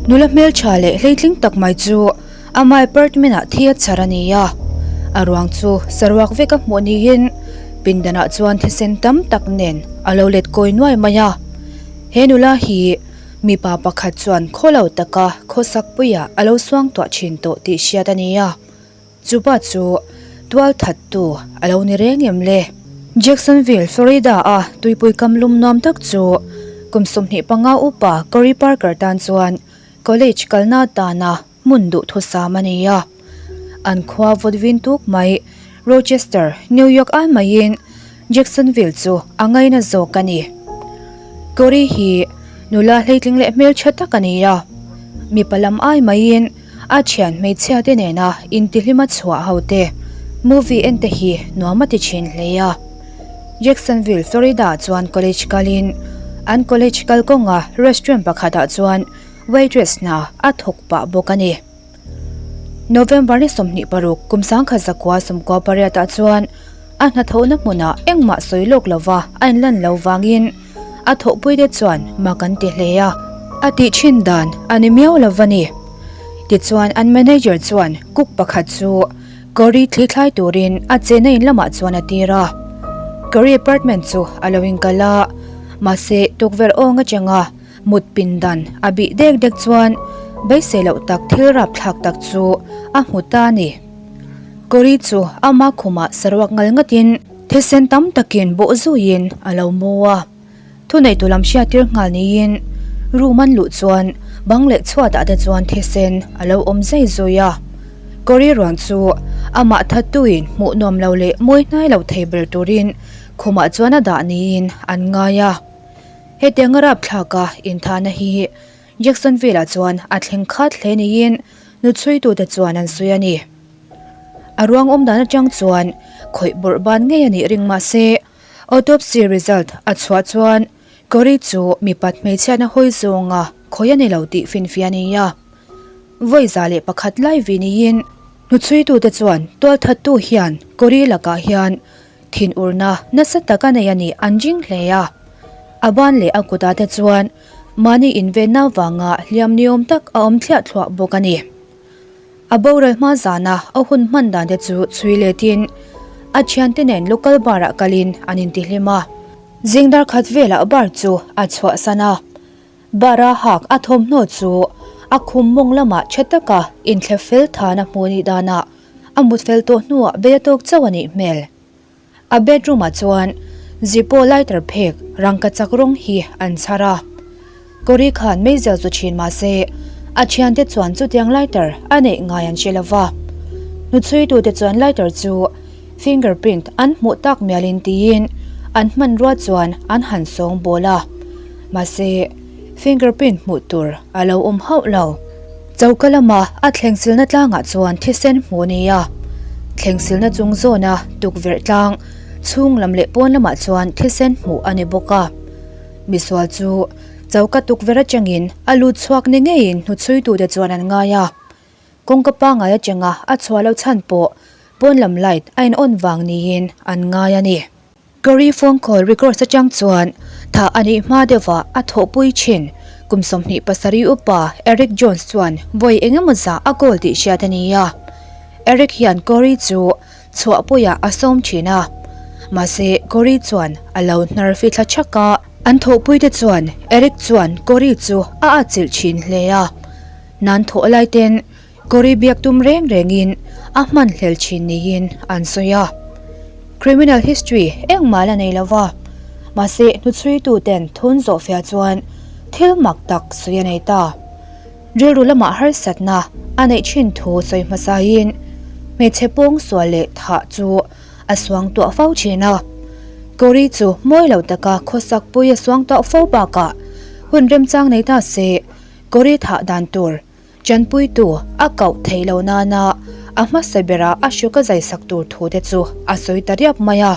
Nula hmeltha leh hleitling tak mai chu ama apartment ah thi a chhar a ni a, a ruang chu saruak vek a hmuh niin pindanah chuan thisen tam tak nen a lo let kawi nuai mai a. He nula hi mipa pakhat chuan khawlo taka khawsak puiah a lo suangtuah thin tawh tih hriat a ni a. Chupa chu tualthattu a lo ni reng em le? Jacksonville, Florida-a tuipui kam lum nuam tak chu kum 25 upa Corey Parker tan chuan college kalna atana hmun duhthusam a ni a. An khua vawt vin tuk mai Rochester, New York ai maiin Jacksonville chu a ngaina zawk a ni. Corey hi nula hleitling leh hmeltha tak a ni a, mipa lam ai maiin a thian hmeichhia te nena intihlim a chhuah ho te movie en te hi nuam a ti thin hle a. Jacksonville, Florida ah chuan college kalin an college kalkawnga restaurant pakhatah chuan waitress hna a thawk pah bawk a ni. November ni 26 kum 1998 ah chuan a hnathawhna hmunah engmah sawi lawk lova a inlan lo vangin a thawhpui te chuan mak an ti hle a, a tih thin dan a ni miau lo va ni. Tichuan an manager chuan cook pakhat chu curry thli thlai turin a chena in lamah chuan a tir a. Curry apartment chu a lo inkal a, mahse tukverh awng atanga Mut pindan a bih dek dek chuan beisei loh tak thil rapthlak tak chu a hmu ta a ni. Kawri chu ama khumah saruak ngal ngatin thisen tam takin bawh zuiin a lo mu a. Thuneitu lam hriattir nghal niin room an luh chuan bang leh chhuatah te chuan thisen a lo awm zai zui a. Kawri ruang chu amah thattuin hmuh nuam lo leh mawi hnai lo thei ber turin khumah chuan a dah niin an ngai a. Hetianga rapthlaka inthahna hi Jacksonville-ah chuan a thleng khat hle niin nuchhuitute chuan an sawi a ni. A ruang awm dan atang chuan khawih bawrh ban ngei a nih ring mah se, autopsy result a chhuah chuan Corey chu mipat hmeichhiatna hawi zawnga khawih a ni lo tih finfiah a ni a. Vawi 101 lai vi niin hnuchhuitute chuan tualthattu hian Corey lakah hian Thinurna nasa tak a nei a nih an ring hle a. A ban leh a kutah te chuan mahni invenna vanga hliam niawm tak a awm thliah thluah bawk a ni. A boral hma zana a hun hman dan te chu chhui letin a thiante nen local bar ah kalin an intihlim a. Zing dar khat velah bar chu a chhuahsan a. Bar a hak a thawmhnaw chu a khum mawng lamah tha taka inthlep fel than a hmuh nih danah A mut fel tawh hnuah bei a tawk chauh a nih hmel. A bedroom ah chuan Zippo lighter phek rangka chak rawng hi an chhar a. Kawri khan meizial chu thin mah se a thiante chuan chutiang lighter a neih ngai an hre lo va. Hnuchhuitute chuan lighter chu fingerprint an hmuh tak mialin tiin an hmanrua chuan an han sawng bawl a. Mahse fingerprint hmuh tur a lo awm hauh lo. Choka lama a thlengsilna tlangah chuan thisen hmuh a ni a, thlengsilna chung zawna tukverh tlang chhung lam leh pawn lamah chuan thisen hmuh a ni bawk a. Misual chu choka tukverh atangin a lut chhuak ni ngeiin hnuchhuitute chuan an ngai a, kawngka pangngai atanga a chhuah loh chhan pawh pawn lam light a in on vang niin an ngai a ni. Curry phone call records atang chuan thah a nih hma deuhah a thawhpui thin. Kum 27 upa Eric Jones chuan vawi eng emaw zah a call tih hriat a ni a. Eric hian Curry chu chhuahpuiah a sawm thin a. Mahse Curry chuan a lo hnar fithla thak a. An thawhpuite chuan Eric chuan Curry chu a atchilh thin hle a. Nan thawh laiten Kawri biak tum reng rengin a hman hlel thin niin an sawi a. Criminal history engmah la nei lova, mahse hnuchhuituten thun zawhfiah chuan thil mak tak sawi a nei ta. Rilru lamah harsatna a neih thin thu sawi hmasain hmeichhe pawng sual leh thah chu a suang tuah fo thin a. Kawri chu mawi lo taka khawsak pui a suang tuah fo bakah hun remchang nei ta se Kawri thah dan tur Chanpuitu a koh theih loh nana a hmasa bera a hruka zai sak tur thu te chu a sawi ta riap mai a.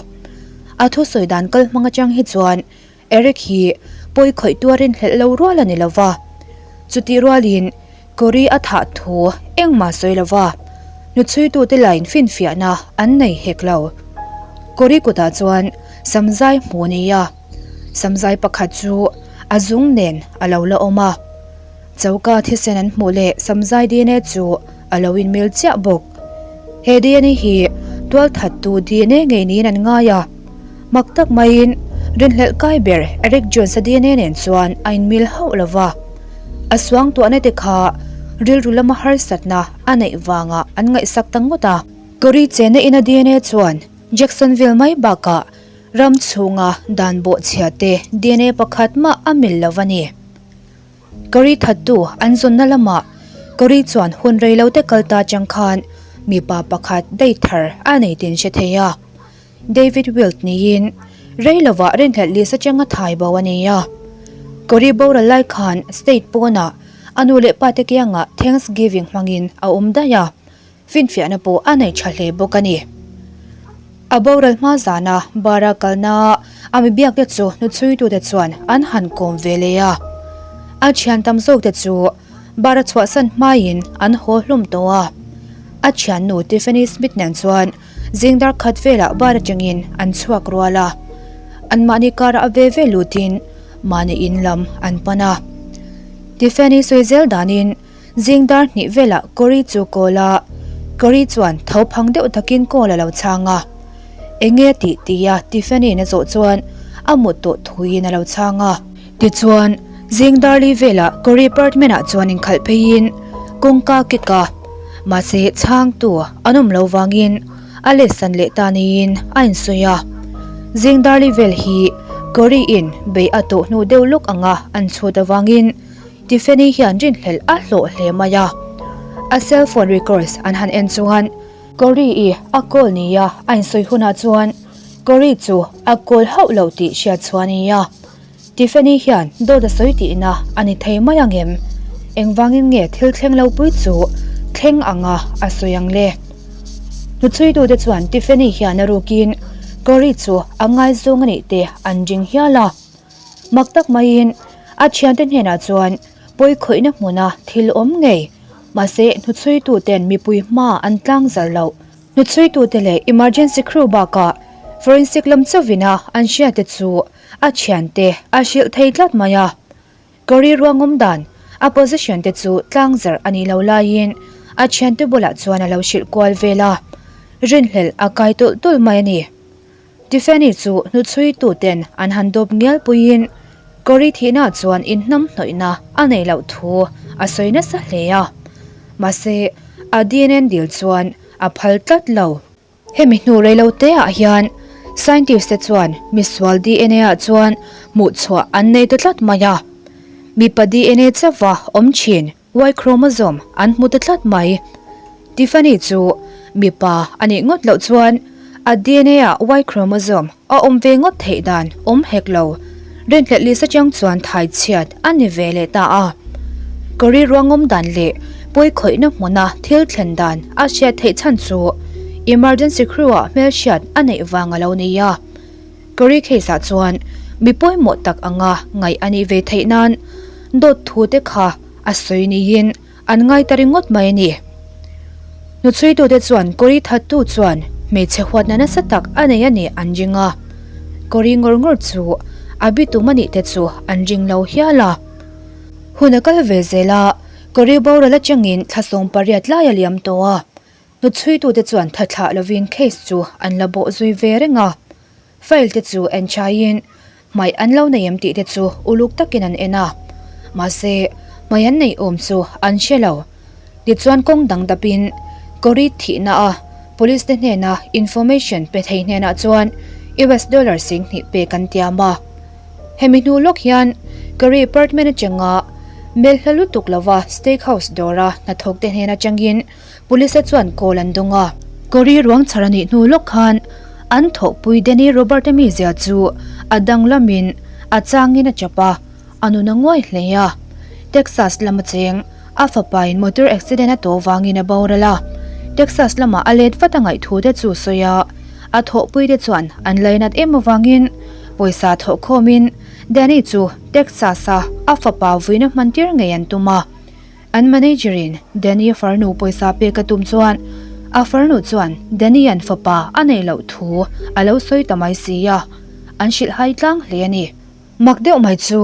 A thusawi dan kal hmang atang hi chuan Eric hi pawi khawih tua rinhlelh lo rual a ni lo va. Chutih rualin Cory a thah thu engmah sawi lo va, hnuchhuitute lain finfiahna an nei hek lo. Cory kutah chuan samzai hmuh a ni a, samzai pakhat chu a zung nen a lo la awm a. Choka thisen an hmuh leh samzai dna chu a lo inmil chiah bawk. He dna hi tualthattu dna ngei niin an ngai a. Mak tak maiin rinhlelh kai ber Eric Jones-a dna nen chuan a inmil hauh lo va. A suangtuahna te kha rilru lama harsatna a neih vangah an ngaihsak ta ngawt a. Kawri chenna ina dna chuan Jacksonville mai bakah ram chhunga dan bawhchhia te dna pakhat mah a mil lo a ni. Kawri thattu an zawnna lamah Kawri chuan hun rei lo te kal ta chang khan mipa pakhat date thar a nei tin hre thei a. David Wilt niin rei lovah rinhlelh list atanga thai bo a ni a. Kawri boral lai khan state pawnah a nu leh pa te kiangah Thanksgiving hmangin a awm daih a. Finfiahna pawh a nei tha hle bawk a ni. A boral hma zana bar-a kalna a mi biakte chu hnuchhuitute chuan an han kawm ve leh a. A thian tam zawkte chu bar-a chhuahsan hmaiin an haw hlawm tawh a. A thiannu Tiffany Smith nen chuan zing dar khat velah bar atangin an chhuak rual a. Anmahni karah a ve ve lutin mahni in lam an pan a. Tiffany sawi zel danin Zing dar hnih velah Cory chu call a, Cory chuan tho phang deuh takin call a lo chhang a. Enge tih tia Tiffany-in a zawh chuan a mut tawh thuin a lo chhang a. Tichuan, zing dar li velah Cory apartment-ah chuan inkhalh pheiin kawngka kik a, mahse chhangtu an awm lo vangin a letsan leh ta niin a insawi a. Zing dar li vel hi Cory-in bei a tawh hnu deuh lawk anga an chhut avangin Tiffany hian rinhlelh a hlawh hle mai a, a cell phone records an han en chuan Cory-i a call nia a insawi hunah chuan Cory chu a call hauh lo tih hriat chhuah a ni a. Tiffany hian dawt a sawi tihna a ni thei mai ang em? Engvangin nge thil thleng lo pui chu thleng anga a sawi ang le? Hnuchhuitute chuan Tiffany hian a rukin Cory chu a ngaizawng a nih te an ring hial a. Mak tak maiin a thiante hnenah chuan pawi khawihna hmuna thil awm ngei, mahse hnuchhuituten mipui hma an tlang zar loh. Hnuchhuitute leh emergency crew bakah forensic lam chauvina an hriatte chu a thiante a hrilh thei tlat mai a. Kawri ruangawm dan, a position te chu tlang zarh a nih lo laiin a thiante bulah chuan a lo hrilh kual vel a, rinhlelh a kai tawlh tawlh mai a ni. Tiffany chu hnuchhuituten an han dawp ngial puiin Cory thihna chuan inhnamhnawihna a neih loh thu a sawi nasa hle a, mahse a DNA dil chuan a phal tlat lo. Hemi hnu reilote ah hian scientist te chuan misual DNA ah chuan hmuhchhuah an nei ta tlat mai a, mipa DNA chauha awm thin. Y chromosome an hmu ta tlat mai. Tiffany chu mipa a nih ngawt loh chuan a DNA ah Y chromosome a awm ve ngawt theih dan awm hek lo. Rinhlelh list atang chuan thai chhiat a ni ve leh ta a. Kawri ruangawm dan leh pawi khawihna hmuna thil thlen dan a hriat theih chhan chu emergency crew ah hmelhriat a neih vang a lo ni a. Curry case ah chuan mi pawimawh tak anga ngaih a nih ve theih nan dawt thu te kha a sawi niin an ngai ta ringawt mai a ni. Hnuchhuitute chuan Curry thattu chuan hmeichhe huatna nasa tak a nei a nih an ring a, Curry ngawr ngawr chu a bitum a nih te chu an ring lo hial a. Hun a kal ve zel a, Curry boral atangin thla 18 lai a liam tawh a, Hnuchhuitute chuan tha thlah lovin case chu an la bawh zui ve reng a, file te chu en chaiin hmaih an lo nei em tih te chu uluk takin an en a, mahse hmaih an neih awm chu an hre lo. Tichuan kawng dang dapin Cory thihna a police te hnena information pe thei hnenah chuan US dollar 2000 pek an tiam a. Hemi hnu lawk hian Cory apartment atanga mel hla lutuk lova steak house dawra hnathawk te hnen atangin Police chuan call an dawng a. Cory ruang chhar a nih hnu lawk khan an thawhpui Danny Robert-a mizia chu a danglamin a changin a chap a, a nun a nguai hle a. Texas lama cheng a fapain motor accident a tawh vangin a boral a, Texas lamah a let vat a ngaih thu te chu sawi a, a thawhpui te chuan an lainat em avangin pawisa thawhkhawmin Danny chu Texas-a a fapa vuina hmantir ngei an tum a. An manager in Danny farnu pawisa pek a tum chuan a farnu chuan Danny an fapa a neih loh thu a lo sawi ta mai si a, an hrilh hai tlang hle a ni. Mak deuh mai chu.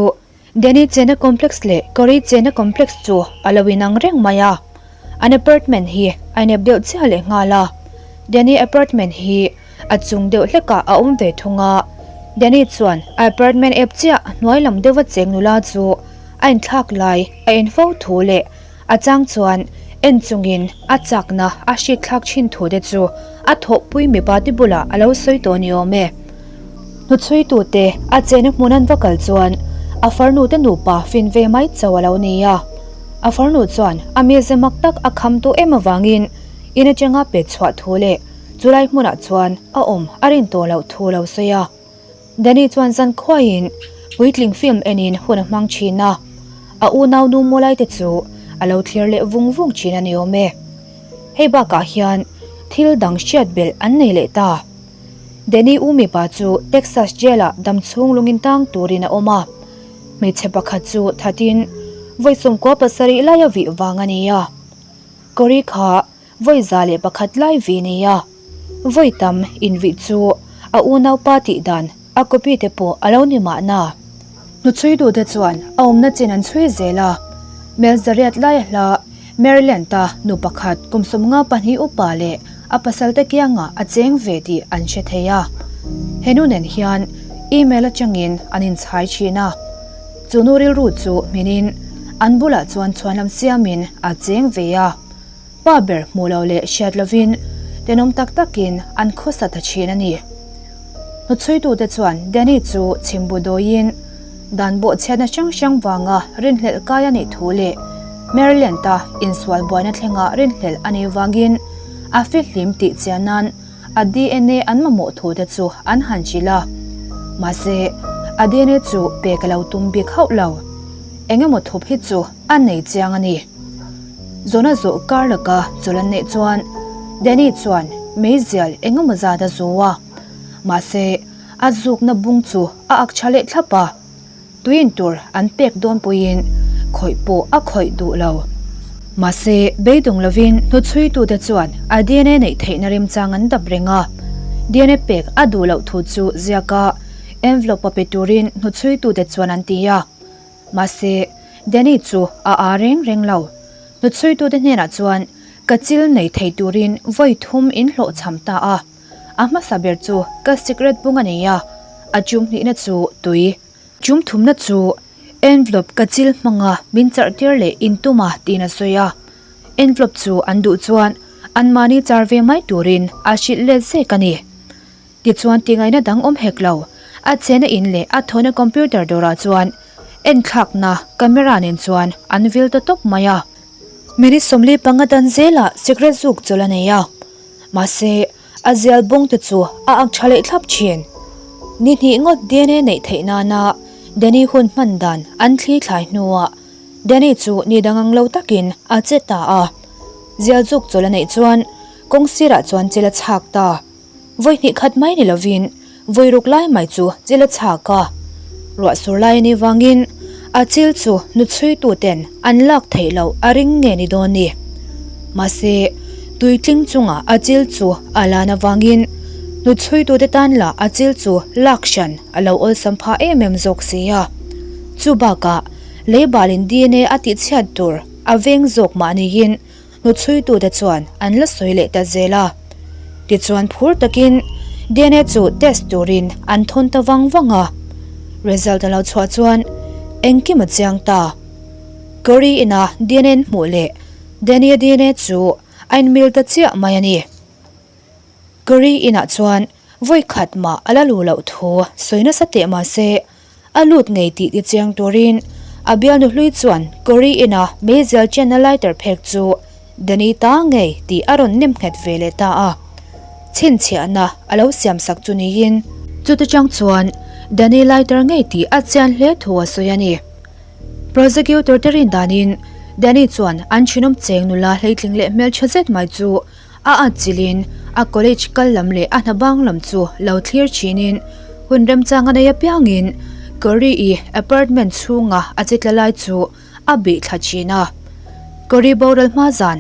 Danny chena complex leh Cory chena complex chu a lo inang reng mai a. An apartment hi a inep deuh chiah leh nghal a. Danny apartment hi a chung deuh hlekah a awm ve thung a. Danny chuan a apartment ep chiah hnuai lam deuha cheng nula chu a inthlak lai a en fo thu leh A chang chuan en chungin a chakna a hritthlak thin thu te chu a thawhpui mipa te bulah a lo sawi tawh ni awm e. Hnuchhuitute a chena hmun an va kal chuan a farnu te nupa fin ve mai chauh a lo ni a. A farnu chuan a mize mak tak a kham tawh em avangin in atanga pet chhuah thu leh chulai hmunah chuan a awm a rin tawh loh thu a lo sawi a. Danny chuan zan khuaiin puitling film enin hun a hmang thin a, a unau nu mawlai te chu a lo thlir leh vung vung thin a ni awm e. Hei bakah hian thil dang hriat belh an nei leh ta. Danny u mipa chu Texas jail ah dam chhung lungin tang turin a awm a, hmeichhe pakhat chu thatin vawi 17 lai a vih vang a ni a. Cory kha Vawi 101 lai vi nia. Vawi tam invih chu a unaupa tih dan a copy te pawh a lo ni mahna. Hnuchhui duhte chuan a awmna chin an chhui zel a. Mel zariat lai a hla Maryland-a nu pakhat kum 52 upa leh a pasalte kiangah a cheng ve tih an hre thei a. He nu nen hian email atangin an inchhai thin a. Chu nu rilru chu hminin an bulah chuan chhuanlam siamin a cheng ve a. Pa ber hmuh lo leh hriat lovin tenawm tak takin an khawsa ta thin a ni. Hnuchhuitute chuan Danny chu chhimbu dawiin dan bawhchhiatna hrang hrang vanga rinhlelh kai a nih thu leh Maryland-a insual buaina thlenga rinhlelh a nih vangin a fihlim tih chian nan a DNA an mamawh thu te chu an han hrilh a. Mahse, a DNA chu pek a lo tum bik hauh lo. Eng emaw thup hi chu a nei chiang a ni. Zawhna zawh kar laka chawlh an neih chuan Danny chuan meizial eng emaw zat a zu a, mahse a zukna bung chu a ak tha leh thlap a, tuin tur an pek dawn pawhin khawih pawh a khawih duh lo. Mahse beidawng lovin hnuchhuitute chuan a DNA neih theihna remchang an dap reng a, DNA pek a duh loh thu chu ziaka envelope a pe turin hnuchhuitute chuan an ti a. Mahse, Danny chu a aa reng reng lo. Hnuchhuitute hnenah chuan ka chil nei thei turin vawi thum in hlawhchham ta a. A hmasa ber chu ka sikret bung a nei a, a chum hnihna chu tui. Chum thumna chu envelope ka chil hmanga min charh tir leh in tum a tiin a sawi a. Envelope chu an duh chuan anmahni char ve mai turin a hrilh let zek a ni. Tichuan tingaihna dang awm hek lo, a chena in leh a thawhna computer dawrah chuan enthlakna camera nen chuan an vil ta tawp mai a. Minute 45 dan zelah cigarette zuk chawlh a nei a, mahse a zial bawng te chu a ak tha leh thlap thin. Ni hnih ngawt DNA neih theih nana Danny hun hman dan an thli thlai hnuah Danny chu ni dang ang lo takin a che ta a, zial zuk chawlh a neih chuan kawng sirah chuan chil a chhak ta. Vawi hnih khat mai ni lovin vawi ruk lai mai chu chil a chhak a, ruah sur lai a nih vangin a chil chu hnuchhuituten an lak theih loh a ring nge ni dawn ni. Mahse, tuitling chunga a chil chu a lan avangin hnuchhuitute tan lah a chil chu lak hran a lo awlsam phah em em zawk si a. Chu bakah leibalin DNA a tihchhiat tur a veng zawk mah niin Hnuchhuitute chuan an la sawi leh ta zel a. Tichuan phur takin DNA chu test turin an thawn ta vang vang a. Result a lo chhuah chuan engkim a chiang ta. Curry ina DNA an hmuh leh Danny-a DNA chu a inmil ta chiah mai a ni. Curry inah chuan vawi khat mah a la luh loh thu sawi nasa teh mah se, A lut ngei tih ti chiang turin a bialnu hlui chuan Cory ina meizial chenna lighter phek chu Danny ta ngei tih a rawn nem nghet ve leh ta a. Chhinchhiahna a lo siam sak chu niin. Chuta chang chuan Danny lighter ngei tih a chian hle thu a sawi a ni. Prosecutor te rin danin Danny chuan an thinawm cheng nula hleitling leh hmeltha zet mai chu A atchilhin a college kal lam leh a hna bang lam chu lo thlir thinin hun remchang a nei apiangin Cory-i apartment chhunga a che tla lai chu a bih thla thin a. Cory boral hma zan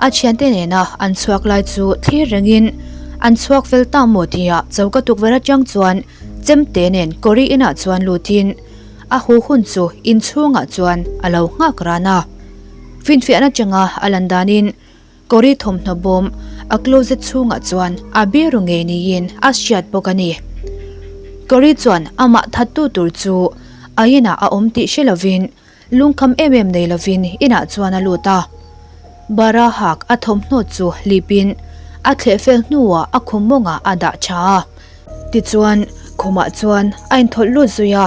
a thiante nena an chhuak lai chu thlir rengin an chhuak fel ta maw tia choka tukverh atang chuan chemte nen Cory inah chuan lutin. a haw hun chu inchhungah chuan a lo nghak ran a. Finfiahna atanga a lan danin Cory thawmhnaw bawm a closet chhungah chuan a biru ngei niin a hriat bawk a ni. Cory chuan amah thattu tur chu a inah a awm tih hre lovin Lungkham em em nei lovin inah chuan a lut a. Bara hak a thawmhnaw chu hlipin a thleh fel hnuah a khum mawngah a dah tha a. Tichuan, khumah chuan a inthawlh lut zui a.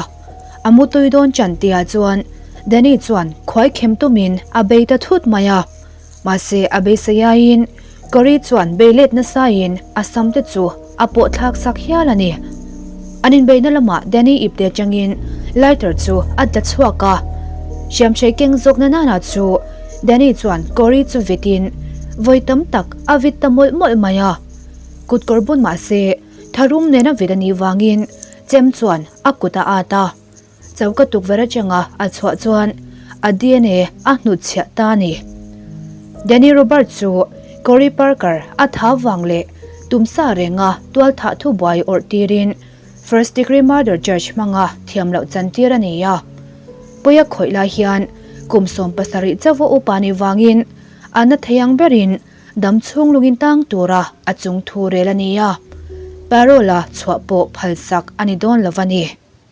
A mutui dawn chan tihah chuan Danny chuan khuai khem tumin a bei ta thut mai a. Mahse, a beisei aiin Cory chuan bei let nasaiin a sam te chu a pawh thlak sak hial a ni. An inbeihna lamah Danny ipte atangin lighter chu a tla chhuak a. Hriamhrei keng zawk na nana chu Danny chuan Cory chu vitin vawi tam tak a vit ta mawlh mawlh mai a. Kut kawr bun mahse tharum nena vit a nih vangin chem chuan a kut a at a. Choka tukverh atanga a chhuah chuan a DNA a hnutchhiah ta a ni. Danny Robert chu Corey Parker a tha vang leh tumsa renga tualthah thubuai awrh tirin first degree murder charge hmanga thiam loh chantir a ni a. Pawi a khawih lai hian kum 70 chauha upa nih vangin a na thei ang berin dam chhung lungin tang tura a chung thu rel a ni a. Parole-a chhuah pawh phalsak a ni dawn lo a ni.